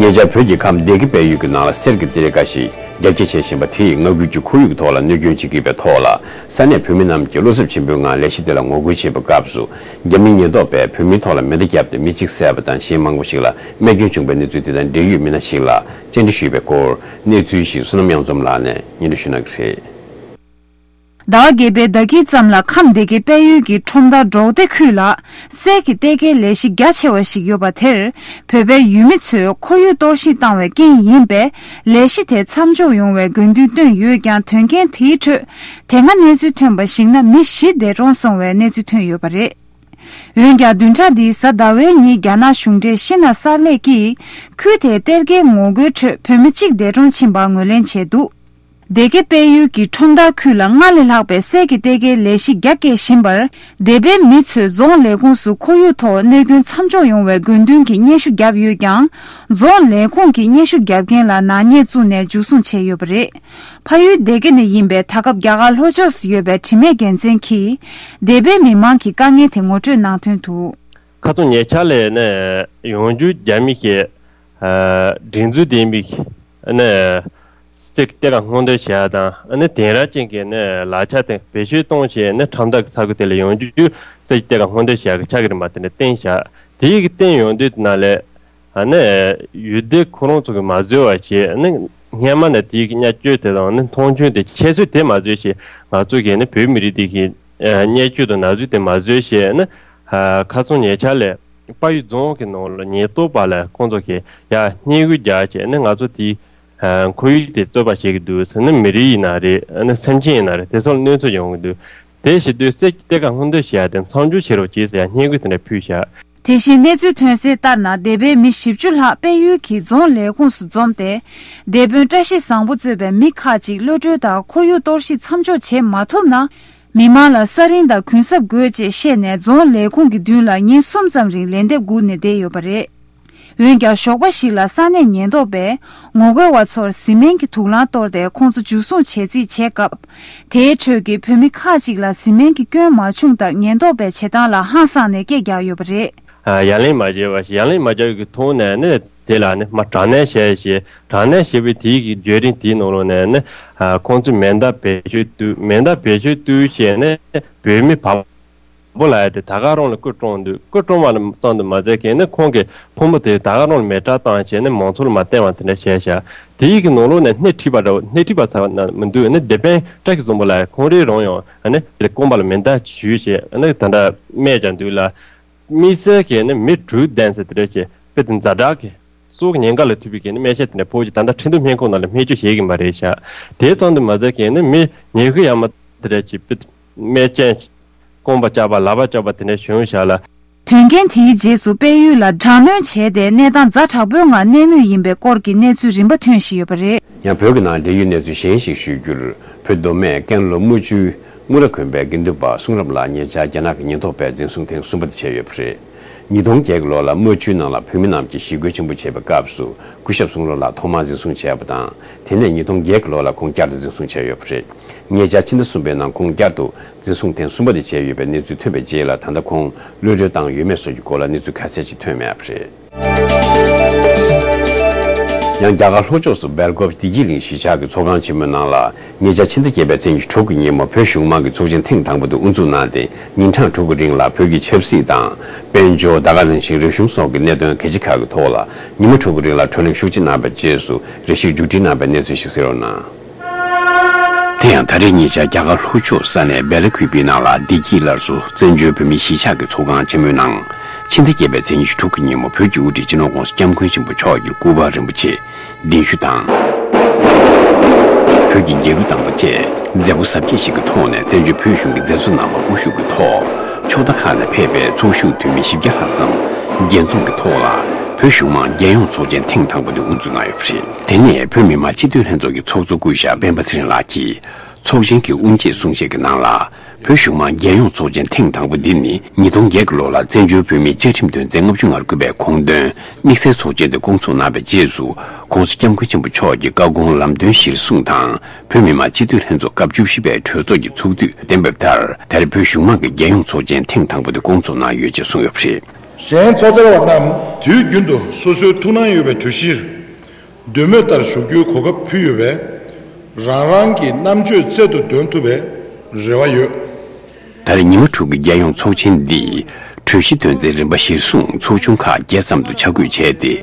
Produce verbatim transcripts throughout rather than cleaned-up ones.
ཉེ་ཆར་བོད་ཀྱི་ཁམས་སྡེ་དགེ་དཔལ་ཡུལ་གྱི་ནང་ལ་གསེར་གྱི་གཏེར་ཁ་ཞིག་རྒྱ་སྐྱེད་བྱས་བཞིན་པ་དེས་མངའ་ཁུལ་གྱི་ཁོར་ཡུག་གི་ཐོག་ལ་གནོད་སྐྱོན་བྱེད་ཀྱི་ཡོད་པའི་ཐོག་ལ། ས་གནས་བོད་མི་རྣམས་ཀྱིས་བློ་འཚབ་ཆེན་པོའི་ངང་ལས་གཞི་དེ་ལ་ངོ་རྒོལ་བྱེད་པའི་སྐབས་སུ། རྒྱ་མིའི་ཉེན་རྟོག་པས་བོད་མིའི་ཐོག་ལ་མེ་མདའ་བརྒྱབ་སྟེ་མི་གཅིག་བསད་པ་དང་གཞན་མང་པོ་ཞིག་ལ་རྨས་སྐྱོན་བྱུང་པའི་གནས་ཚུལ་དེ་དང་འབྲེལ་ཡོད་མི་སྣ་ཞིག་ལ་བཅར་འདྲི་ཞུས་པའི་སྐོར། གནས་ཚུལ་ཞིག་བསོད་ནམས་གཡང་འཛོམས་ལགས་ནས་སྙན་སྒྲོན་ཞུ་གནང་གི་རེད། ཟླ་བ་བརྒྱད་པའི་ཟླ་དཀྱིལ་ཙམ་ལ་ཁམས་སྡེ་དགེ་དཔལ་ཡུལ་གྱི་ཁྲོམ་བདག་འབྲོག་སྡེ་ཁུལ་ལ་གསེར་གྱི་གཏེར་ཁའི་ལས་གཞི་རྒྱ་ཆེ་བ་ཞིག་ཡོད་པ་དེར། བོད་པའི་ཡུལ་མི་ཚོས་ཁོར་ཡུག་གཏོར་བཤིག་བཏང་བའི་རྐྱེན་ཡིན་པས། ལས་གཞི་དེ་མཚམས་འཇོག་ཡོང་བའི་དགོས་འདུན་བཏོན་ཡོད་ཀྱང་། དོན་རྐྱེན་དེའི་ཁྲོད་དེ་སྔ་གནས་ཚུལ་ཐོན་པར་གཞིགས་ན། མི་བཞི་འདས་གྲོངས་སོང་བའི་གནས་ཚུལ་ཐོན་ཡོད་པ་རེད། འོན་ཀྱང་། བདུན་ཕྲག་འདིའི་གཟའ་ཟླ་བའི་ཉིན་རྒྱ་ནག་གཞུང་འབྲེལ་ཤིན་ཧྭ་གསར་ལས་ཀྱིས་ཁུལ་དེའི་གཏེར་ཁའི་ངོ་རྒོལ་ཁྲོད་བོད་མི་གཅིག་འདས་གྲོངས་ཕྱིན་པར་ངོས་ལེན་བྱས་འདུག་སྡེ་དགེ་དཔལ་ཡུལ་གྱི་ཁྲོམ་བདག་ཁུལ་ལ་སྔར་ལས་ལྷག་པའི་གསེར་གྱི་གཏེར་ཁའི་ལས་གཞི་རྒྱ་སྐྱེད་བཞིན་པར། སྡེ་པའི་མི་ཚོས་རྫོང་ལས་ཁུངས་སུ་ཁོར་ཡུག་ཐོག་གནོད་སྐྱོན་མཚམས་འཇོག་ཡོང་བའི་དགོས་འདུན་གྱི་སྙན་ཞུ་བརྒྱབ་ཡོད་ཀྱང་། རྫོང་ལས་ཁུངས་ཀྱིས་སྙན་ཞུ་བརྒྱབ་མཁན་ལ་ནག་ཉེས་བཙུགས་ནས་འཇུ་བཟུང་བྱས་ཡོད་པ་རེད། ཕ་ཡུལ་སྡེ་དགེ་ནས་ཡིན་པའི་ད་སྐབས་རྒྱ་གར་ལྷོ་ཕྱོགས་སུ་ཡོད་པའི་དྲི་མེད་རྒྱལ་མཚན་གྱིས། སྡེ་པའི་མི་མང་གི་དཀའ་ངལ་དེ་ངོ་སྤྲོད་གནང་དོན་དུ། ཁ་སང་ཉེ་ཆར་ལ་ནས་ཡོང་རྒྱུ་རྒྱ་མི་གིས་སྒྲིག་འཛུགས་ལྡན་པའི་ནས་གསེར་གྱི་གཏེར་ཁ་སྔོག་འདོན་བྱས་དང་། ནས་དེང་རབས་ཅན་གྱི་ནས་ལག་ཆ་དེ་བེད་སྤྱོད་གཏོང་བྱས་ནས་ཁྲོམ་བདག་གི་ས་ཁུལ་དེ་ལ་ཡོང་རྒྱུ་གསེར་གྱི་གཏེར་ཁ་སྔོག་འདོན་བྱས་ཀྱི་ཆ་གི་རིན་པ་དེ་འདྲ་བཏོན་བཞག་དེ་ཡི་གི་བཏོན་ཡོང་དུས་དེ་ནང་ལས། ཨ་ནི་ཡུལ་སྡེ་ཁོ་རང་ཚོ་གིས་མ་བཟོས་པ་བྱས་ནི། སྔན་མ་ནས་དེའི་གི་བརྙས་བཅོས་དེ་དང་ནི་མཐོང་ཆུང་དེ་འཆད་རྩོད་དེ་མ་བཟོས་བྱས། ང་ཚོ་གིས་ནི་བོད་མི་རིགས་དེ་གི་བརྙས་བཅོས་དང་ན་ཟུག་དེ་མ་བཟོས་བྱས་ནི། ཁ་སང་ཉེ་ཆར་ལ་དཔའ་ཡུལ་རྫོང་གི་ནང་ལ་ཉེན་རྟོག་པ་ལ་ཁོང་ཚོ་གིས་ཡ་བསྙད་བཀུར་རྒྱག་བྱས་ནི། ང་ཚོ་དེའི་ཁོར་ཡུག་དེ་རྩོད་པ་བྱེད་ཀྱི་འདུག་ཟེར་ནི། མི་རིགས་ཡིན་ན་རེད། ནི་སེམས་ཅན་ཡིན་ན་རེད། དེ་ཚོ་ལ་གནོད་འཚེ་ཡོང་གི་འདུག་དེ་བྱེད་དུས་གསེར་གྱི་གཏེར་ཁ་སྔོག་འདོན་བྱེད་ཡ་དེ་མཚམས་འཇོག་བྱེད་རོགས་གྱིས་ཟེར་ཡ་བསྙད་བཀུར་དེ་འདྲ་ཕུལ་བཞག་དེ་བཞིན་གནས་ཚུལ་ཐོན་གསལ་ལྟར་ན། སྡེ་པའི་མི་བཞི་བཅུ་ལྷག་དཔལ་ཡུལ་གྱི་རྫོང་ལས་ཁུངས་སུ་འཛོམས་ཏེ། སྡེ་དཔོན་བཀྲ་ཤིས་བཟང་པོ་གཙོས་པའི་མི་ཁག་ཅིག་གློད་གྲོལ་དང་ཁོར་ཡུག་གཏོར་བཤིག་མཚམས་འཇོག་བྱེད་མ་ཐུབ་ན། མི་མང་ལ་ས་རིན་དང་གུན་གསབ་དགོས་ཅེས་བཤད་ནས། རྫོང་ལས་ཁུངས་ཀྱི་མདུན་ལ་ཉིན་གསུམ་ཙམ་རིང་ལན་འདེབས་སྒུག་ནས་བསྡད་ཡོད་པ་རེད། འོན་ཀྱང་། ཞོགས་པ་ཞིག་ལ་ས་གནས་ཉེན་རྟོག་པས་ངོ་རྒོལ་བ་ཚོར་བཟི་སྨན་གྱི་དུག་རླངས་གཏོར་ཏེ་ཁོང་ཚོ་འཇུ་བཟུང་བྱེད་རྩིས་བྱས་སྐབས། དེའི་ཁྲོད་ཀྱི་བོད་མི་ཁག་ཅིག་ལ་བཟི་སྨན་གྱི་སྐྱོན་མ་བྱུང་སྟབས། ཉེན་རྟོག་པའི་བྱེད་སྟངས་ལ་ཧང་སངས་ནས་སྐད་རྒྱག་ཡོད་པ་རེད། ཡ་ལན་མ་བརྗེད་པ་ཞིག་ཡ་ལན་མ་བརྒྱབ་ཀྱི་ཐོག་ནས་ནི། དེ་ལ་ནི་མར་དྲག་གནོན་བྱས་ཤིང་། དྲག་གནོན་བྱས་པའི་དེའི་གི་བརྒྱུད་རིམ་དེའི་ནང་ལོགས་ནས་ནི། ཁོང་ཚོས་མེ་མདའ་བེད་སྤྱོད་བཏུལ། མེ་མདའ་བེད་སྤྱོད་བཏུལ་བྱས་ནས་བོད་མི་བ་སྤུ་ལ་ཡ་དེ་ད་ག་རང་ལ་སྐུ་གྲོངས་འདུག་སྐུ་གྲོངས་པ་ཙམ་དུ་མ་ཟད་མཁན་ནི་ཁོང་གི་ཕོ་མོ་དེ་ད་ག་རང་ལ་མེ་སྲེག་བཏང་བྱས་ནས་མང་ཚོགས་ལ་མར་བསྟན་པ་དེ་འདྲ་བྱས་ཤག་དེའི་གི་ནང་ལོགས་ནས་སྣེ་ཁྲིད་པ་འདྲ་བོ། སྣེ་ཁྲིད་པ་ཟེར་བ་ན་མི་འདུག་ནི་སྡེ་དཔོན་བཀྲ་ཤིས་བཟང་པོ་ལགས་ཁོང་རང་རང་ཡང་ནི་དེ་རྐང་པ་ལ་མེ་མདའ་གཞུས་བྱས་ནི་ད་ལྟ་རྨས་ཀྱང་འདུག་ལ། དམིགས་བསལ་གྱི་ནི་མི་དྲུག་བདུན་ཙམ་དེ་འདྲ་བྱས་དཔེ་དེ་ཛ་དྲག་གི་སྲོག་ཉེན་ཁ་ལ་ཐུག་པའི་གི་ནི་རྨས་ཆ་དེ་འདྲ་ཕོག་ཅིག་ད་ལྟ་ཁྲིན་ཏུའུ་སྨན་ཁང་ནང་ལ་སྨན་བཅོས་བྱེད་ཀྱི་མ་རེད་ཤག་དེ་ཙམ་དུ་མ་ཟད་མཁན་ནི་མི་ཉི་ཤུ་ཡར་མར་དེ་འདྲ་བྱས་དཔེ་རྨས་ཅན། རྐང་པ་བཅག་པ། ལག་པ་བཅག་པ་དེ་འདྲ་བྱུང་བཞག་ལ། དོན་རྐྱེན་དེའི་རྗེས་སུ་དཔལ་ཡུལ་ལ་དྲག་གནོན་བྱས་ཏེ་གནས་སྟངས་ཛ་དྲག་པོའི་ངང་གནས་མུས་ཡིན་པའི་སྐོར་གྱི་གནས་ཚུལ་རིམ་པ་ཐོན་བཞིན་ཡོད་པ་རེད། ཡང་བོད་ཀྱི་ནང་འབྲེལ་ཡོད་གནས་ཚུལ་གཞན་ཞིག་ཞུ་རྒྱུར། བོད་མདོ་སྨད་ཀན་ལྷོ་རྨ་ཆུའི་དངུལ་རྭ་དགོན་པའི་དགེ་འདུན་པ་གསུང་རབ་ལགས་ཉེ་ཆར་རྒྱ་ནག་གི་ཉེན་རྟོག་པས་འཛིན་བཟུང་ཐེངས་གསུམ་པ་དེ་བྱས་ཡོད་པ་རེད། ཉིས་སྟོང་བརྒྱད་ཀྱི་ལོ་ལ་རྨ་ཆུའི་ནང་ལ་བོད་མི་རྣམས་ཀྱིས་ཞི་རྒོལ་ཆེན་པོ་བྱས་པའི་སྐབས་སུ་སྐུ་ཞབས་གསུང་རབ་ལགས་ཐོག་མར་འཛིན་བཟུང་བྱས་པ་དང་། དེ་ནས་ཉིས་སྟོང་བརྒྱད་ཀྱི་ལོ་ལ་ཁོང་བསྐྱར་དུ་འཛིན་བཟུང་བྱས་ཡོད་པ་རེད། ཉེ་ཆར་ཕྱི་ཟླ་གསུམ་པའི་ནང་ཁོང་བསྐྱར་དུ་འཛིན་བཟུང་ཐེངས་གསུམ་པ་དེ་བྱས་ཡོད་པའི་གནས་ཚུལ་ཐོན་པའི་རྗེས་ལ། ད་ལྟ་ཁོང་གློད་གྲོལ་བཏང་ཡོད་མེད་སོགས་ཀྱི་སྐོར་ལ་གནས་ཚུལ་ག་ཚད་ཅིག་ཐོན་མེད་པ་རེད། ཡང་རྒྱ་གར་ལྷོ་ཕྱོགས་སུ་སྦེལ་ཀོབ་བདེ་སྐྱིད་གླིང་གཞིས་ཆགས་ཀྱི་ཚོགས་ཁང་ཆེན་མོའི་ནང་ལ། ཉེ་ཆར་ཕྱི་ཟླ་བརྒྱད་པའི་ཚེས་ཉི་ཤུ་དྲུག་གི་ཉིན་མོ་བོད་གཞུང་མང་གི་ཚོགས་ཆེན་ཐེངས་དང་པོ་དེ་དབུ་འཛུགས་གནང་སྟེ། ཉིན་གྲངས་དྲུག་གི་རིང་ལ་བོད་ཀྱི་ཆབ་སྲིད་དང་། དཔལ་འབྱོར། ཟླ་དཀར་ནང་བཞིན་རིག་གཞུང་སོགས་ཀྱི་གནད་དོན་གལ་ཆེ་ཁག་གི་ཐོག་ལ་ཉིན་མོ་དྲུག་གི་རིང་ལ་བགྲོ་གླེང་ཤུགས་ཆེ་གནང་བའི་རྗེས་སུ་རེ་ཞིག་མཇུག་སྒྲིལ་གནང་བའི་གནས་ཚུལ་ཞིག་གསན་རོགས་གནང་། དེ་ཡང་ད་རེས་ཉེ་ཆར་རྒྱ་གར་ལྷོ་ཕྱོགས་ས་གནས་སྦེ་ལ་ཀུ་པེའི་ནང་ལ་བདེ་སྐྱིད་སླར་གསོ་བཙན་བྱོལ་བོད་མིའི་གཞིས་ཆགས་ཀྱི་ཚོགས་ཁང་ཆེན་མོའི་ནང་། ཕྱི་ཟླ་བརྒྱད་པའི་ཚེས་ཉི་ཤུ་དྲུག་གི་ཉིན་མོ་བོད་ཀྱི་དབུ་ཁྲིད་སྤྱི་ནོར་༧གོང་ས་༧སྐྱབས་མགོན་ཆེན་པོ་མཆོག་གི་སྐུ་པར་རིན་པོ་ཆེ་གདན་ཞུ་དང་། བོད་ཀྱི་རྒྱལ་གླུ་བཏང་བ་བཅས་མཛད་སྒོ་གཟབ་རྒྱས་ཤིག་གི་ཐོག་ནས། བཙན་བྱོལ་བོད་གཞུང་གི་མཛད་གཙོ་རྣམ་པ་དབུ་བཞུགས་ཀྱི་ཐོག་ཕྱོགས་མཐའ་ཁག་ནས་ཕེབས་པའི་ཚོགས་ཞུགས་འཐུས་མི་བཞི་བརྒྱ་ལྷག་ཙམ་མཇལ་འཛོམས་ཀྱི་ཐོག་ལ། བོད་གཞུང་མང་རྒྱལ་ཡོངས་ཚོགས་ཆེན་ཐེངས་དང་པོ་དེ་དབུ་འཛུགས་གནང་ཡོད་པ་རེད། དེ་ནས་བོད་མི་མང་སྤྱི་འཐུས་ལྷན་ཚོགས་ཀྱི་ཚོགས་གཙོ་སྐུ་ཞབས་སྤེན་པ་ཚེ་རིང་ལགས་ཀྱིས། ཚོགས་ཆེན་གྱི་དབུ་འབྱེད་གསུང་བཤད་ཀྱི་ནང་ལ། བོད་གཞུང་མང་རྒྱལ་ཡོངས་ཚོགས་ཆེན་ཐེངས་དང་པོ་འདི་ནི་ཉིས་སྟོང་བརྒྱད་ཀྱི་ལོ་ལ་བཙན་བྱོལ་བོད་མིའི་བཅའ་ཁྲིམས་དོན་ཚན་ལྔ་བཅུ་ང་དགུ་པའི་དགོངས་དོན་དམིགས་བསལ་ཚོགས་ཆེན་དུ་སྐོང་ཚོགས་གནང་བའི་རྗེས་སུ། ༧གོང་ས་༧སྐྱབས་མགོན་ཆེན་པོ་མཆོག་གི་བཀའ་དགོངས་ལམ་སྟོན་གཞིར་བཟུང་དང་། བོད་མི་མང་སྤྱི་འཐུས་ལྷན་ཚོགས་སྐབས་བཅུ་བཞི་པའི་གྲོས་ཚོགས་ཀྱི་ཚོགས་དུས་གཏན་འབེབས་ལྟར། ད་རེས་བོད་གཞུང་མང་གི་རྒྱལ་ཡོངས་ཚོགས་ཆེན་ཐེངས་དང་པོ་དེ་སྐོང་ཚོགས་གནང་ཡོད་ཅེས་གསུངས་ཡོད་པ་རེད། གཞན་ཚོགས་བཅར་བ་རྣམས་དུས་རྒྱུན་དུ་སོ་སོའི་ཐུགས་སྣང་ཡོད་པའི་གྲོས་གཞིར་འདོད་མོས་ལྟར་ཞུགས་རྒྱུའི་གོ་སྐབས་ཕུལ་ཡོད་པས། རང་རང་གི་རྣམ་དཔྱོད་རྩལ་དུ་འདོན་ཐུབ་པའི་རེ་བ་ཡོད། ད་རེས་ཉི་མ་དྲུག་གི་རྒྱལ་ཡོངས་ཚོགས་ཆེན་འདིའི་གྲོས་གཞི་དོན་ཚན་རིམ་པ་གཞིར་བཟུང་ཚོགས་ཆུང་ཁག་བརྒྱད་ཙམ་དུ་ཆ་བགོས་བྱས་ཏེ།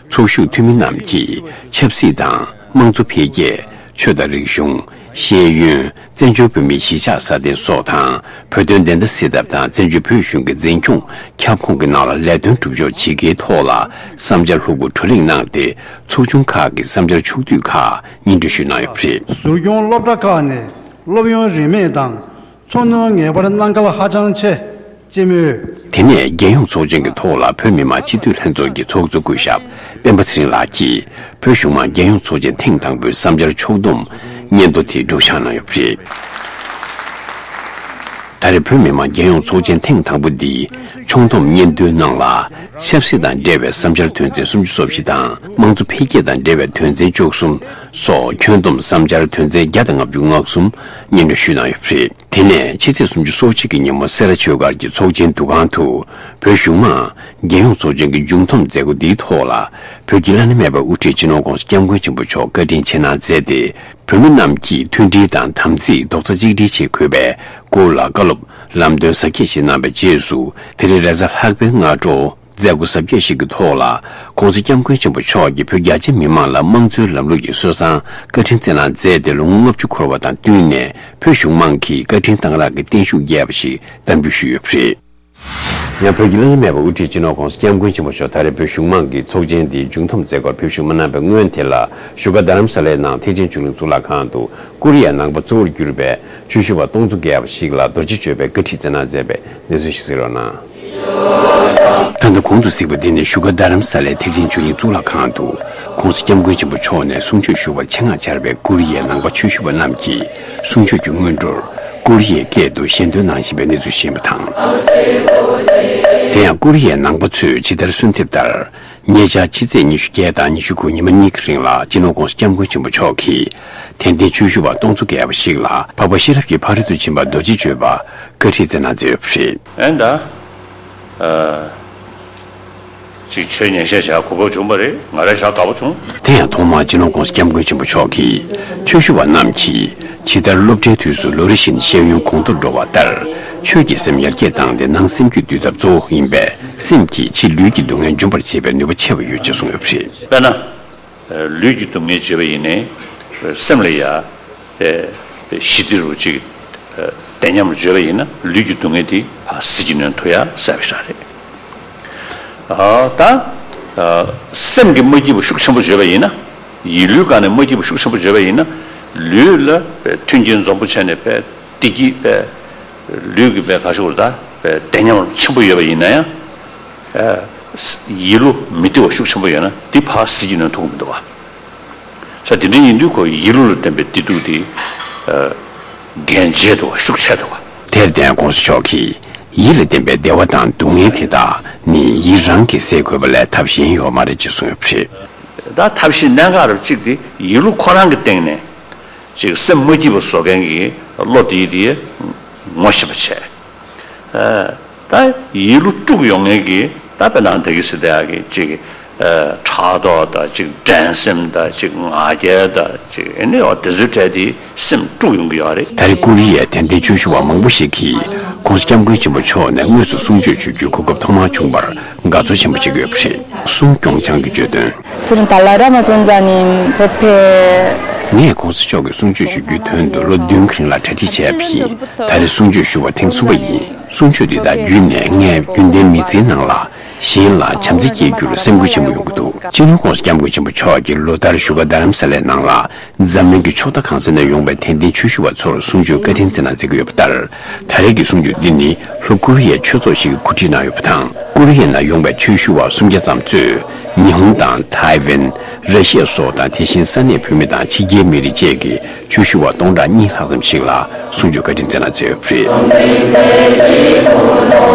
ཚོགས་ཞུགས་འཐུས་མི་རྣམས་ཀྱིས་ཆབ་སྲིད་དང་། དམངས་གཙོ་འཕེལ་རྒྱས། ཆོས་དང་རིག་གཞུང་། ཤེས་ཡོན། བཙན་བྱོལ་བོད་མིའི་གཞིས་ཆགས་སྲ་བརྟན་སོགས་དང་། བོད་དོན་བདེན་མཐའ་གསལ་ཐབས་དང་བཙན་བྱོལ་བོད་གཞུང་གི་འཛིན་སྐྱོང་ཁྱབ་ཁོངས་ཀྱི་ནང་ལ་ལས་དོན་སྒྲུབ་སྦྱོར་བྱེད་དགོས་ཐོག་ལ་བསམ་འཆར་ལྷུག་པོ་བགྲོ་གླེང་གནང་སྟེ། ཚོགས་ཆུང་ཁག་གི་བསམ་འཆར་ཕྱོགས་བསྡུས་ཁག་སྙན་སྒྲོན་ཞུས་གནང་ཡོད་པ་རེད། ཟུར་སྐྱོང་སློབ་གྲྭ་ཁག་ནས་སློབ་ཡོན་རིན་མེད་དང་འཚོ་སྣོན་ངེས་པར་གནང་གལ་ཧ་ཅང་ཆེ། ཅེས་སྨོས། དེ་ནས་རྒྱལ་ཡོངས་ཚོགས་ཆེན་གྱི་ཐོག་ལ་བོད་མི་མང་སྤྱི་འཐུས་ལྷན་ཚོགས་ཀྱི་ཚོགས་གཙོ་སྐུ་ཞབས་སྤེན་པ་ཚེ་རིང་ལགས་ཀྱིས་བོད་གཞུང་མང་རྒྱལ་ཡོངས་ཚོགས་ཆེན་ཐེངས་དང་པོའི་བསམ་འཆར་ཕྱོགས་བསྡོམས་སྙན་ཐོ་དེ་སྒྲོག་སྦྱང་གནང་ཡོད་པ་རེད། ད་རེས་བོད་མི་མང་རྒྱལ་ཡོངས་ཚོགས་ཆེན་ཐེངས་དང་པོ་འདིའི་ཕྱོགས་བསྡོམས་སྙན་ཐོའི་ནང་ལ་ཆབ་སྲིད་དང་འབྲེལ་བའི་བསམ་འཆར་དོན་ཚན་སུམ་ཅུ་སོ་བཞི་དང་། དམངས་གཙོ་འཕེལ་རྒྱས་དང་འབྲེལ་བའི་དོན་ཚན་བཅུ་གསུམ་སོགས་ཁྱོན་བསྡོམས་བསམ་འཆར་དོན་ཚན་བརྒྱ་དང་ལྔ་བཅུ་ང་གསུམ་སྙན་སྒྲོན་ཞུས་གནང་ཡོད་པ་རེད། དེ་ནས་ཕྱི་ཚེས་སུམ་ཅུ་སོ་གཅིག་གི་ཉིན་མོ་སེ་ར་ཆོས་སྒར་གྱི་ཚོགས་ཆེན་འདུ་ཁང་དུ་བོད་གཞུང་མང་རྒྱལ་ཡོངས་ཚོགས་ཆེན་གྱི་མཇུག་བསྡོམས་མཛད་སྒོ་འདིའི་ཐོག་ལ་བོད་ཀྱི་བླ་ན་མེད་པའི་དབུ་ཁྲིད་སྤྱི་ནོར་༸གོང་ས་༸སྐྱབས་མགོན་ཆེན་པོ་མཆོག་བཀའ་དྲིན་ཆེ་གནང་མཛད་དེ། བོད་མི་རྣམས་ཀྱིས་མཐུན་སྒྲིལ་དང་དམ་ཚིག་རྡོག་རྩ་གཅིག་སྒྲིལ་ཆེད་འཁོད་པའི་སྐོར་ལ་བཀའ་སློབ་ལམ་སྟོན་ཟབ་རྒྱས་ཤིག་གནང་བའི་རྗེས་སུ། དེ་རིང་རེས་གཟའ་ལྷག་པའི་སྔ་དྲོ། མཛད་སྒོ་གཟབ་རྒྱས་ཤིག་གི་ཐོག་ལ། ༸གོང་ས་༸སྐྱབས་མགོན་ཆེན་པོ་མཆོག་གིས་བོད་རྒྱ་ཆེ་མི་མང་ལ་དམངས་གཙོའི་ལམ་ལུགས་ཀྱི་སྲོལ་བཟང་བཀའ་དྲིན་བསྩལ་གནང་མཛད་དེ། ལོ་ངོ་ལྔ་བཅུ་འཁོར་བ་དང་བསྟུན་ནས། བོད་གཞུང་མང་གིས་བཀའ་དྲིན་གཏང་རག་གི་བརྟན་བཞུགས་རྒྱས་པ་ཞིག་གཏམ་རྒྱུད་ཞུས་ཡོད་པ་རེད། ཡང་བོད་ཀྱི་བླ་ན་མེད་པའི་དབུ་ཁྲིད་སྤྱི་ནོར་༸གོང་ས་༸སྐྱབས་མགོན་ཆེན་པོ་མཆོག་ད་རེས་བོད་གཞུང་མང་གི་ཚོགས་ཆེན་འདིའི་མཇུག་བསྡོམས་མཛད་སྒོར་ཕེབས་བཞུགས་མ་གནང་བའི་སྔོན་དེ་ལ། བཞུགས་སྒར་རྡ་རམ་ས་ལའི་ནང་ཐེག་ཆེན་ཆོས་གླིང་གཙུག་ལག་ཁང་དུ། ཀོ་རི་ཡའི་ནང་པ་གཙོ་བོར་གྱུར་པའི་ཆོས་ཞུ་བ་སྟོང་ཚོ་བརྒལ་བ་ཞིག་ལ་རྡོ་རྗེ་གཅོད་པའི་བཀའ་ཁྲིད་བསྩལ་གནང་མཛད་པའི་གནས་ཚུལ་ཞིག་གསན་རོགས་གནང་། ད་ལྟ་གོང་དུ་གཟིགས་པ་འདི་ནི་བཞུགས་སྒར་རྡ་རམ་ས་ལའི་ཐེག་ཆེན་ཆོས་གླིང་གཙུག་ལག་ཁང་དུ་༸གོང་ས་༸སྐྱབས་མགོན་ཆེན་པོ་མཆོག་ནས་གསུང་ཆོས་ཞུ་བར་ཆེད་མངགས་བཅར་བའི་ཀོ་རི་ཡའི་ནང་པ་ཆོས་ཞུ་བ་རྣམས་ཀྱིས་གསུང་ཆོས་ཀྱི་སྔོན་འགྲོར་ཀོ་རི་ཡའི་སྐད་དུ་ཞལ་འདོན་གནང་བཞིན་པའི་གནས་ཚུལ་ཤེས་པ་དང་། དེ་ཡང་ཀོ་རི་ཡའི་ནང་པ་ཚོས་ཇི་ལྟར་གསོལ་འདེབས་ལྟར། ཉེ་ཆར་ཕྱི་ཚེས་ཉི་ཤུ་བརྒྱད་དང་ཉི་ཤུ་དགུ་ཉི་མ་གཉིས་ཀྱི་རིང་ལ་སྤྱི་ནོར་༸གོང་ས་༸སྐྱབས་མགོན་ཆེན་པོ་མཆོག་གིས་དད་ལྡན་ཆོས་ཞུ་བ་སྟོང་ཚོ་བརྒལ་བ་ཞིག་ལ་འཕགས་པ་ཤེས་རབ་ཀྱི་ཕ་རོལ་ཏུ་ཕྱིན་པ་རྡོ་རྗེ་གཅོད་པ་བཀའ་ཁྲིད་བསྩལ་གནང་མཛད་ཡོད་པ་རེད། ཨེ་ད། ཨ། ཅིག་ཆོས་ཉན་བཤད་བྱ་གོ་སྐབས་བྱུང་བ་རེད། ང་རང་ཞག་དགའ་པོ་བྱུང་། དེ་ཡང་ཐོག་མར་སྤྱི་ནོར་༸གོང་ས་༸སྐྱབས་མགོན་ཆེན་པོ་མཆོག་གིས་ཆོས་ཞུ་བ་རྣམས་ཀྱིས་ཇི་ལྟར་སློབ་གྲྭའི་དུས་སུ་ལོ་རེ་བཞིན་ཤེས་ཡོན་གོང་མཐོར་འགྲོ་བ་ལྟར། ཆོས་ཀྱིས་སེམས་ཡར་རྒྱས་བཏང་སྟེ་ནང་སེམས་ཀྱི་འདུས་ཐབས་གཙོ་བོ་ཡིན་པས། སེམས་ཀྱིས་ཕྱི་ལུས་ཀྱི་སྡུག་བསྔལ་འཇོམས་པར་བྱེད་པའི་ནུས་པ་ཆེ་བ་ཡོད་ཅེས་གསུངས་ཡོད་པ་རེད། དཔེར་ན། ལུས་ཀྱི་སྡུག་བསྔལ་བརྗོད་པ་ཡིན་ནའི། སེམས་ལ་ཡ། དེ། ཞི་བདེ་རུ་ཅིག་དེ་ཉམས་བརྗོད་པ་ཡིན་ན་ལུས་ཀྱི་སྡུག་བསྔལ་དེ་ཕར་ཟིལ་གྱིས་གནོན་ཐུབ་ཡ་གསལ་པོ་ཞིག་རེད། ཨ། ད། ཨ། སེམས་ཀྱིས་མ་སྐྱིད་པ་ཤུགས་ཆེན་པོ་བརྗོད་པ་ཡིན་ན། ཡིད་ལུས་སྒང་ནས་མ་སྐྱིད་པ་ཤུགས་ཆེན་པོ་བརྗོད་པ་ཡིན་ན། ལུས་ལ་མཐུན་རྐྱེན་འཛོམས་པོ་བྱས་ནས་དཔེ་བདེ་སྐྱིད་དཔེ། ལུས་ཀྱི་དཔེ་ག་ཤོག་རུ་ད་དཔེ་བདེ་ཉམས་ཆེན་པོ་ཡོད་པ་ཡིན་ན་ཡང་། ཨ། ཡིད་བློ་མི་བདེ་བ་ཤུགས་ཆེན་པོ་ཡོད་ན་དེ་ཕར་ཟིལ་གྱིས་གནོན་ཐུབ་ཀྱི་མི་འདུག་བ། ས་དེ་འདྲ་ཡིན་དུས་ཁོ་ཡིད་བློ་ལ་བརྟེན་པའི་བདེ་སྡུག་དེ། ཨ། འགན་བཞེས་འདུག་བ། ཤུགས་ཆེ་འདུག་བ། དེར་བརྟེན་༸གོང་ས་མཆོག་གིས་ཡིད་ལ་བརྟེན་པའི་བདེ་བ་དང་སྡུག་བསྔལ་དེ་དག་ནི་ཡིད་རང་གིས་སེལ་དགོས་པ་ལས་ཐབས་གཞན་ཡོད་མ་རེད་ཅེས་གསུངས་ཡོད་པ་རེད། ད་ཐབས་ཤེས་གནད་འགག་རབ་གཅིག་དེ་ཡིད་བློ་ཁོ་རང་གི་སྟེང་ནས་ཅིག་སེམས་མ་སྐྱིད་པ་བཟོ་མཁན་གྱི་བློ་དེ་དེ་ངོ་ཤེས་པ་བྱས། ཨ། ད་ཡིད་བློ་དཀྲུགས་ཡོང་མཁན་གྱི་ད་དཔེར་ན་འདི་གི་སྲིད་དེ་ཡག་གི་ཅིག་ཨ། ཕྲག་དོག་དང་ཅིག་འགྲན་སེམས་དང་ཅིག་ང་རྒྱལ་དང་ཅིག་ཨེ་ནི་འོ་དེ་ཚོའི་གྲས་དེ་སེམས་དཀྲུགས་ཡོང་གི་ཡོད་རེད། ད་རེས་ཀོ་རི་ཡའི་དད་ལྡན་ཆོས་ཞུ་བ་མང་པོ་ཞིག་གིས་༸གོང་ས་༸སྐྱབས་མགོན་ཆེན་པོ་མཆོག་ནས་དངོས་སུ་གསུང་ཆོས་ཞུ་རྒྱུའི་གོ་སྐབས་ཐོག་མར་བྱུང་བར་དགའ་ཚོར་ཆེན་པོ་བྱེད་ཀྱི་ཡོད་པ་རེད། གསུང་སྐྱོང་ཆང་གིས་བརྗོད་དོན། ཁྱེད་རང་ད་ལ་ར་མ་ཚོན་ཛ་ནི་བོད་ཕེ། ངས་༸གོང་ས་མཆོག་གི་གསུང་ཆོས་ཞུ་རྒྱུའི་དོན་དུ་ལོ་བདུན་གྱི་རིང་ལ་གྲ་སྒྲིག་བྱས་པ་ཡིན། ད་རེས་གསུང་ཆོས་ཞུ་བ་ཐེངས་གསུམ་པ་ཡིན། གསུང་ཆོས་འདི་དག་བརྒྱུད་ནས་ངས་རྒྱུན་ལྡན་མི་ཚེའི་ནང་ལ། གཞན་ལ་བྱམས་བརྩེ་སྐྱེ་རྒྱུར་སེམས་འགུལ་ཆེན་པོ་ཡོང་གི་འདུག་སྤྱི་ནོར་༸གོང་ས་༸སྐྱབས་མགོན་ཆེན་པོ་མཆོག་གིས་ལོ་ལྟར་བཞུགས་སྒར་རྡ་རམ་ས་ལའི་ནང་ལ་འཛམ་གླིང་གི་ཕྱོགས་མཐའ་གང་ས་ནས་ཡོང་བའི་དད་ལྡན་ཆོས་ཞུ་བ་ཚོར་གསུང་ཆོས་བཀའ་དྲིན་བསྩལ་གནང་མཛད་ཀྱི་ཡོད་པ་ལྟར། ད་རེས་ཀྱི་གསུང་ཆོས་འདི་ནི་ལྷོ་ཀོ་རི་ཡའི་ཆོས་ཚོགས་ཤིག་གིས་གོ་སྒྲིག་གནང་ཡོད་པ་དང་། ཀོ་རི་ཡའི་ནང་ཡོང་བའི་ཆོས་ཞུ་བ་སུམ་བརྒྱ་ཙམ་གཙོས་ཉི་ཧོང་དང་ཐའེ་ཝན། ར་ཤི་ཡ་སོགས་དང་། དེ་བཞིན་ས་གནས་བོད་མི་དང་ཕྱི་རྒྱལ་མི་རིགས་བཅས་ཀྱི་ཆོས་ཞུ་བ་སྟོང་ཕྲག་གཉིས་ལྷག་ཙམ་ཞིག་ལ་གསུང་ཆོས་བཀའ་དྲིན་བསྩལ་གནང་མཛད་ཡོད་པ་རེད།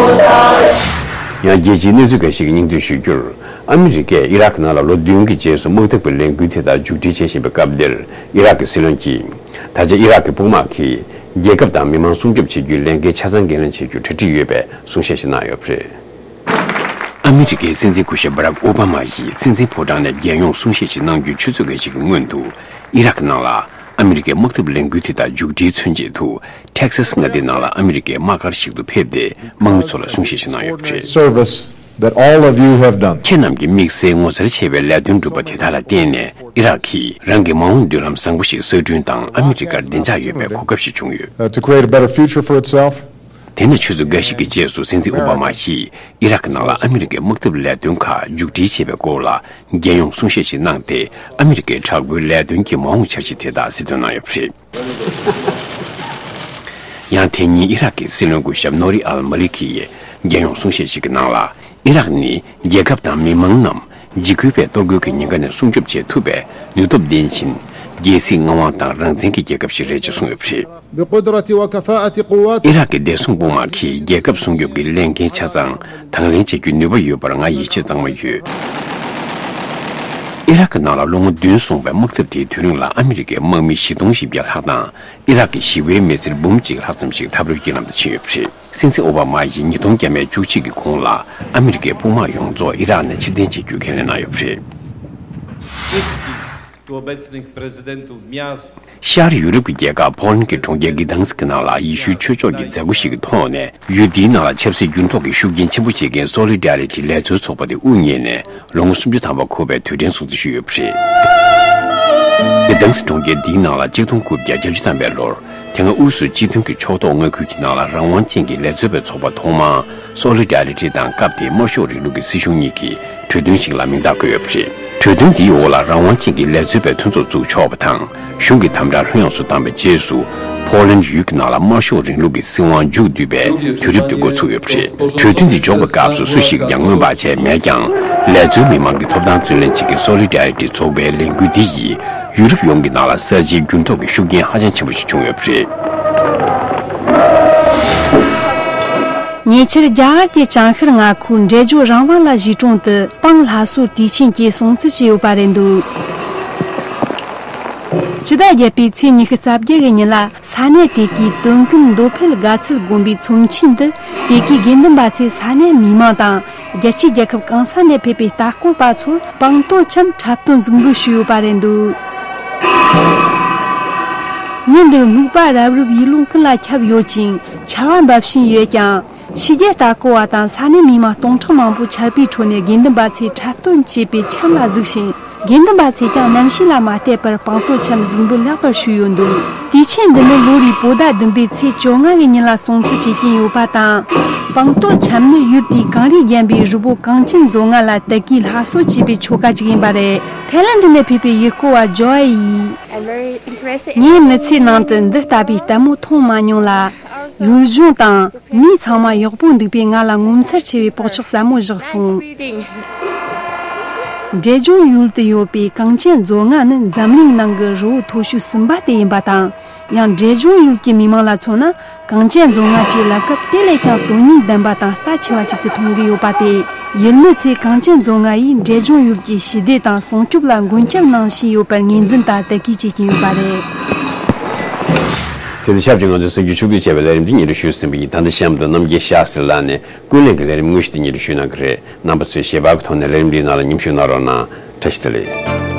ཡང་རྒྱལ་སྤྱིའི་གནས་ཚུལ་འགའ་ཞིག་གི་སྙིང་བསྡུས་ཞུ་རྒྱུར། ཨ་མི་རི་ཀས་ཨི་རག་ནང་ལ་ལོ་བདུན་གྱི་རྗེས་སུ་དམག་འཐབ་ཀྱི་ལས་འགུལ་དེ་དག་མཇུག་སྒྲིལ་བྱེད་བཞིན་པའི་སྐབས་འདིར། ཨི་རག་གི་སྲིད་བློན་གྱིས། ད་ཆ་ཨི་རག་གི་དཔུང་དམག་གིས་རྒྱལ་ཁབ་དང་མི་མང་སྲུང་སྐྱོབ་བྱེད་རྒྱུའི་ལས་འགན་ཆ་ཚང་འགན་ལེན་བྱེད་རྒྱུར་གྲ་སྒྲིག་ཡོད་པའི་གསུང་བཤད་ཞིག་གནང་ཡོད་པ་རེད། ཨ་མི་རི་ཀའི་སྲིད་འཛིན་སྐུ་ཞབས་བྷ་རག་ཨོ་བྷ་མ་ཡིས་སྲིད་འཛིན་ཕོ་བྲང་ནས་རྒྱལ་ཡོངས་གསུང་བཤད་ཅིག་གནང་རྒྱུའི་ཆུ་ཚོད་འགའ་ཞིག་གི་སྔོན་དུ། ཨི་རག་གི་ནང་ལ་ཨ་མི་རི་ཀའི་དམག་འཐབ་ལས་འགུལ་དེ་དག་མཇུག་སྒྲིལ་ཚུན་ཆད་དུ། ཊེག་སཱས་མངའ་སྡེའི་ནང་ལ་ཨ་མི་རི་ཀའི་དམག་སྒར་ཞིག་ཏུ་ཕེབས་ཏེ། དམག་མི་ཚོ་ལ་གསུང་བཤད་ཞིག་གནང་ཡོད་པ་རེད། Service that all of you have done. ཁྱེད་རྣམས་ཀྱི་དམིགས་བསལ་ངོ་མཚར་ཆེ་བའི་ལས་དོན་སྒྲུབ་པ་དེ་དག་ལ་བརྟེན་ནས། ཨི་རག་གིས་རང་གི་མ་འོངས་མདུན་ལམ་བཟང་པོ་ཞིག་གསར་སྐྲུན་དང་། ཨ་མི་རི་ཀར་བདེ་འཇགས་ཡོད་པའི་གོ་སྐབས་ཤིག་བྱུང་ཡོད། Uh, to create a better future for itself. དེ་ནས་ཆུ་ཚོད་འགའ་ཞིག་གི་རྗེས་སུ། སྲིད་འཛིན་ཨོ་བྷ་མ་ཡིས་ཨི་རག་གི་ནང་ལ་ཨ་མི་རི་ཀའི་དམག་འཐབ་ལས་དོན་ཁག་མཇུག་སྒྲིལ་བྱས་པའི་སྐོར་ལ་རྒྱལ་ཡོངས་གསུང་བཤད་ཞིག་གནང་སྟེ། ཨ་མི་རི་ཀའི་དྲག་པོའི་ལས་དོན་གྱི་མ་འོངས་འཆར་གཞི་དེ་དག་གསལ་སྟོན་གནང་ཡོད་པ་རེད། ཡང་དེ་ཉིན་ཨི་རག་གི་སྲིད་བློན་སྐུ་ཞབས་ནོ་རི་ཨལ་མ་ལི་ཁི་ཡིས་རྒྱལ་ཡོངས་གསུང་བཤད་ཞིག་གི་ནང་ལ། ཨི་རག་ནི་རྒྱལ་ཁབ་དང་མི་མང་རྣམས་འཇིགས་སྐུལ་བའི་གཏོར་རྒོལ་གྱི་ཉེན་ཁ་ནས་སྲུང་སྐྱོབ་བྱེད་ཐུབ་པའི་ནུས་སྟོབས་ལྡན་ཞིང་། རྒྱལ་སྲིད་མངའ་དབང་དང་རང་བཙན་གྱི་རྒྱལ་ཁབ་ཞིག་རེད་ཅེས་གསུངས་ཡོད་པ་རེད། بقدرة وكفاءة قوات ཨི་རག་གི་བདེ་སྲུང་དཔུང་དམག་གིས་རྒྱལ་ཁབ་སྲུང་སྐྱོབ་ཀྱི་ལས་འགན་ཆ་ཚང་དང་ལེན་བྱེད་རྒྱུའི་ནུས་པ་ཡོད་པར་ང་ཡིད་ཆེས་གཙང་མ་ཡོད། ཨི་རག་གི་ནང་ལ་ལོ་ངོ་བདུན་སོང་བའི་དམག་འཐབ་དེའི་དུས་རིང་ལ་ཨ་མི་རི་ཀའི་དམག་མི་བཞི་སྟོང་བཞི་བརྒྱ་ལྷག་དང་། ཨི་རག་གི་ཞི་བའི་མི་སེར་འབུམ་གཅིག་ལྷག་ཙམ་ཞིག་འཐབ་རོགས་ཀྱི་ལམ་དུ་ཕྱིན་ཡོད་པ་རེད། སྲིད་འཛིན་ཨོ་བྷ་མ་ཡིས་ཉིས་སྟོང་བརྒྱ་མེད་བཅུ་གཅིག་གི་གོང་ལ་ཨ་མི་རི་ཀའི་དཔུང་དམག་ཡོངས་རྫོགས་ཨི་རག་ནས་ཕྱིར་འཐེན་བྱེད་རྒྱུའི་ཁས་ལེན་གནང་ཡོད་པ་རེད། Tuobecnych prezydentów miast. ཤར་ཡུ་རོབ་ཀྱི་རྒྱལ་ཁབ་ཕོ་ལན་གྱི་གྲོང་ཁྱེར་གི་དཱན་སི་ཀི་ནང་ལ་ཡེ་ཤུའི་ཆོས་ཕྱོགས་ཀྱི་མཛད་སྒོ་ཞིག་གི་ཐོག་ནས། ཡུལ་འདིའི་ནང་ལ་ཆབ་སྲིད་འགྱུར་ལྡོག་གི་ཤུགས་རྐྱེན་ཆེན་པོ་བྱེད་མཁན་སོ་ལི་ཌེ་རི་ཊི་ལས་བཟོའི་ཚོགས་པ་དེ་དབུ་བརྙེས་ནས་ལོ་ངོ་སུམ་ཅུ་ཐམ་པ་འཁོར་བའི་དུས་དྲན་སྲུང་བརྩི་ཞུས་ཡོད་པ་རེད། གི་དཱན་སི་གྲོང་ཁྱེར་འདིའི་ནང་ལ་ཆིག་སྟོང་དགུ་བརྒྱ་བརྒྱད་ཅུ་ཐམ་པའི་ལོར། དེ་སྔ་ཨུ་རུ་སུའི་སྤྱི་མཐུན་གྱི་ཕྱོགས་གཏོགས་མངའ་ཁུལ་གྱི་ནང་ལ་རང་དབང་ཅན་གྱི་ལས་བཟོ་བའི་ཚོགས་པ་ཐོག་མར་སོ་ལི་ཌེ་རི་ཊི་དང་སྐབས་དེའི་དམར་ཤོག་རིང་ལུགས་ཀྱི་སྲིད་གཞུང་གཉིས་ཀྱི་གྲོས་མཐུན་ཞིག་ལ་མིང་རྟགས་བཀོད་ཡོད་པ་རེད། གྲོས་མཐུན་དེའི་འོག་ལ་རང་དབང་ཅན་གྱི་ལས་བཟོ་བའི་མཐུན་ཚོགས་བཙུགས་ཆོག་པ་དང་། གཞུང་གི་དམ་དྲག་ལྷོད་ཡངས་སུ་བཏང་བའི་རྗེས་སུ། ཕོ་ལན་ཡུལ་གྱི་ནང་ལ་དམར་ཤོག་རིང་ལུགས་ཀྱི་སྲིད་དབང་མཇུག་བསྡུས་པའི་དུས་རབས་དེ་འགོ་ཚུགས་ཡོད་པ་རེད། གྲོས་མཐུན་དེ་འཇོག་པའི་སྐབས་སུ་སུ་ཞིག་གིས་ཀྱང་སྔོན་དཔག་བྱས་མེད་ཀྱང་། ལས་བཟོའི་མི་མང་གི་ཐོབ་ཐང་རྩོད་ལེན་བྱེད་མཁན་སོ་ལི་ཌེ་རི་ཊི་ཚོགས་པའི་ལས་འགུལ་འདི་ཡིས། ཡུ་རོབ་ཡོངས་ཀྱི་ནང་ལ་གསར་བརྗེའི་འགྱུར་ལྡོག་གི་ཤུགས་རྐྱེན་ཧ་ཅང་ཆེན་པོ་ཞིག་བྱུང་ཡོད་པ་རེད། ཉེ་ཆར་རྒྱ་གར་གྱི་བྱང་ཤར་མངའ་ཁུལ་འབྲས་ལྗོངས་རང་དབང་ལ་གཞིས་གྲོང་དུ་སྤང་ལྷ་གསོལ་དུས་ཆེན་གྱི་སྲུང་བརྩི་བྱས་ཡོད་པ་རེད་འདུག་སྤྱི་ཟླ་བརྒྱད་པའི་ཚེས་ཉི་ཤུ་རྩ་བརྒྱད་ཀྱི་ཉིན་ལ། ས་གནས་དེ་གའི་དོན་ཀུན་མདོ་ཕལ་དགའ་ཚལ་དགོན་པའི་ཚོམས་ཆེན་དུ། དེ་གའི་དགེ་འདུན་པ་ཚོས་ས་གནས་མི་མང་དང་། རྒྱལ་སྤྱིའི་རྒྱལ་ཁབ་གང་ས་ནས་ཕེབས་པའི་ལྟ་སྐོར་པ་ཚོར་སྤང་སྟོད་འཆམ་འཁྲབ་སྟོན་གཟིགས་འབུལ་ཞུས་ཡོད་པ་རེད་འདུག་ཉིན་འདིར་སྨུག་པ་རབ་རིབ་ཡུལ་ལུང་ཀུན་ལ་ཁྱབ་ཡོད་ཅིང་ཆར་བ་འབབ་བཞིན་ཡོད་ཀྱང་། ཕྱི་རྒྱལ་ལྟ་སྐོར་བ་དང་ས་གནས་མི་མང་སྟོང་ཕྲག་མང་པོ་ཆར་པའི་ཁྲོད་ནས་དགེ་འདུན་པ་ཚོས་འཁྲབ་སྟོན་བྱེད་པའི་འཆམ་ལ་གཟིགས་ཤིང་། དགེ་འདུན་པ་ཚོས་ཀྱང་གནམ་གཤིས་ལ་མ་བལྟས་པར་སྤང་སྟོད་འཆམ་གཟིགས་འབུལ་ལེགས་པར་ཞུས་ཡོད་འདུག་དུས་ཆེན་འདི་ནི་ལོ་རེའི་བོད་ཟླ་བདུན་པའི་ཚེས་བཅོ་ལྔ་གི་ཉིན་ལ་སྲུང་བརྩི་བྱེད་ཀྱིན་ཡོད་པ་དང་། སྤང་སྟོད་འཆམ་ནི་ཡུལ་དེའི་གངས་རིས་བརྒྱན་པའི་རི་བོ་གངས་ཅན་རྫོང་ལྔ་ལ་དད་གུས་ལྷ་གསོལ་བྱེད་པའི་ཆོ་ག་ཅིག་ཡིན་པ་རེད། ཐའི་ལན་ཌི་ནས་ཕེབས་པའི་ཡུལ་སྐོར་བ་ཇོ་ཨེ་ཡིས། ངའི་མི་ཚེའི་ནང་དུ་འདི་ལྟ་བུའི་ལྟད་མོ་མཐོང་མ་མྱོང་ལ། ཡུལ་ལྗོངས་དང་། མི་ཚང་མ་ཡག་པོ་འདུག་པས་ང་ལ་ངོ་མཚར་ཆེ་བའི་སྲོག་ཆགས་ཟབ་མོ་བཞག་སོང་། འབྲས་ལྗོངས་ཡུལ་དུ་ཡོད་པའི་གངས་ཅན་རྫོང་ལྔ་ནི་འཛམ་གླིང་ནང་གི་རི་བོ་མཐོ་ཤོས་གསུམ་པ་དེ་ཡིན་པ་དང་། ཡང་འབྲས་ལྗོངས་ཡུལ་གྱི་མི་མང་ལ་མཚོན་ན། གངས་ཅན་རྫོང་ལྔ་ཆེ་ལ་སྐབས་དེ་ལས་ཀྱང་དོན་སྙིང་ལྡན་པ་དང་རྩ་ཆེ་བ་ཞིག་ཏུ་མཐོང་གི་ཡོད་པ་སྟེ། ཡུལ་མི་ཚོས་གངས་ཅན་རྫོང་ལྔ་ཡིས་འབྲས་ལྗོངས་ཡུལ་གྱི་ཞི་བདེ་དང་སྲུང་སྐྱོབ་ལ་མགོན་སྐྱབས་གནང་བཞིན་ཡོད་པར་ངོས་འཛིན་དང་དད་གུས་བྱེད་ཀྱིན་ཡོད་པ་རེད། དེ་དང་ཆབས་ཅིག་ང་ཚོའི་གསར་འགྱུར་ཕྱོགས་བསྡུས་བྱས་པའི་ལས་རིམ་དེ་སྙན་སྒྲོན་ཞུས་ཟིན་པ་ཡིན། ད་ལྟ་གཤམ་དུ་རྣམ་རྒྱལ་ཤཱ་སི་ལགས་ནས་ཀུན་གླེང་གི་ལས་རིམ་དངོས་གཞི་དེ་སྙན་སྒྲོན་ཞུས་གནང་གི་རེད། རྣམ་པ་ཚོས་ཞལ་པར་གྱི་ཐོག་ནས་ལས་རིམ་འདིའི་ནང་ལ་མཉམ་ཞུགས་གནང་རོགས་གནང་། བཀྲ་ཤིས་བདེ་ལེགས།